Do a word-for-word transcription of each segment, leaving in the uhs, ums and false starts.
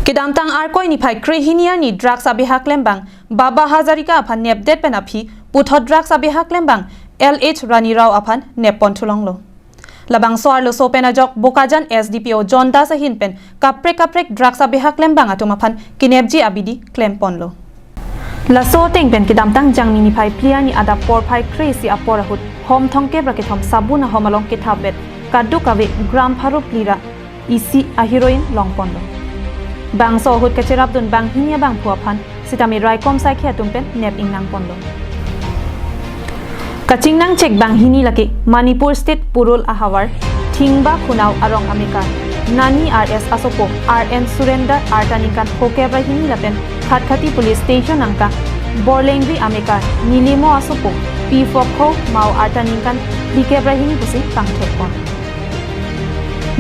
Kedamtang Arkoi niphai krehini arni drugs abeha klembang Baba Hazarika aphan nepdet pen aphi puthot drugs abeha klembang L H Rani Rao aphan neppon thulonglo. Labangso arloso pen ajok Bokajan S D P O John Das ahin pen kaprek kaprek drugs abeha klembang atum aphan kenepji abidi klemponlo. Laso ateng pen kedamtang Jangmi niphai phli arni adap porphai kre-isi apor ahut hom thomkep ra kethom Sabun ahom along kethapvet kadokave gram pharo phli ra isi a-heroin longponlo. Bangso ahut kacherapdun banghini abangphu aphan sitame raikom saikhi atum pen nep ingnangponlo. Kachingnangchek banghini lake Manipur State Purul ahavar Thingba Khunau arong amekar Nani R S asopo R N Surrender arta ningkan phokep ra hini lapen Khatkhati Police Station angka Borlengri amekar Nilimo asopo P Phokho Mao arta ningkan phlikep ra hini pusi pangthekpon.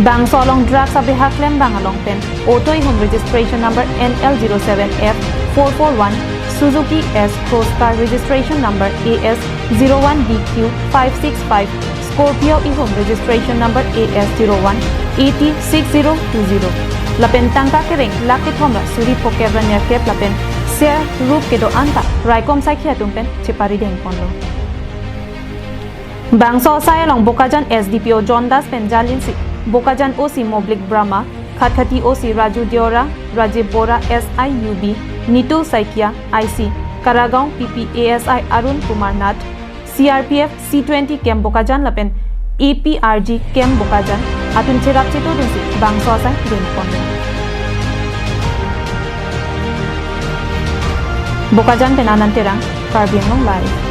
Bangso along drugs abeha klembang along pen auto ihum registration number N L zero seven F four four one, Suzuki S Cross car registration number A S zero one B Q five six five, Scorpio ihum registration number A S zero one A T six zero two zero. Lapen tangka kereng lakh kethom ra suri phokep ra nerkep lapen ser rup kedo-an ta raikom saikhi atum pen cheparidengponlo. Bangso asai along Bokajan S D P O John Das pen jalinsi Bokajan O C Moblik Brahma, Khatkhati O C Raju Deora, Rajiv Bora S I U B, Nitul Saikia I C, Karagaon P P A S I Arun Kumar Nath, C R P F C twenty Camp Bokajan lapen A P R G Camp Bokajan atum cherap chetodunsi bangso asai dengpon. Bokajan pen Anand Terang, Karbi Anglong Live.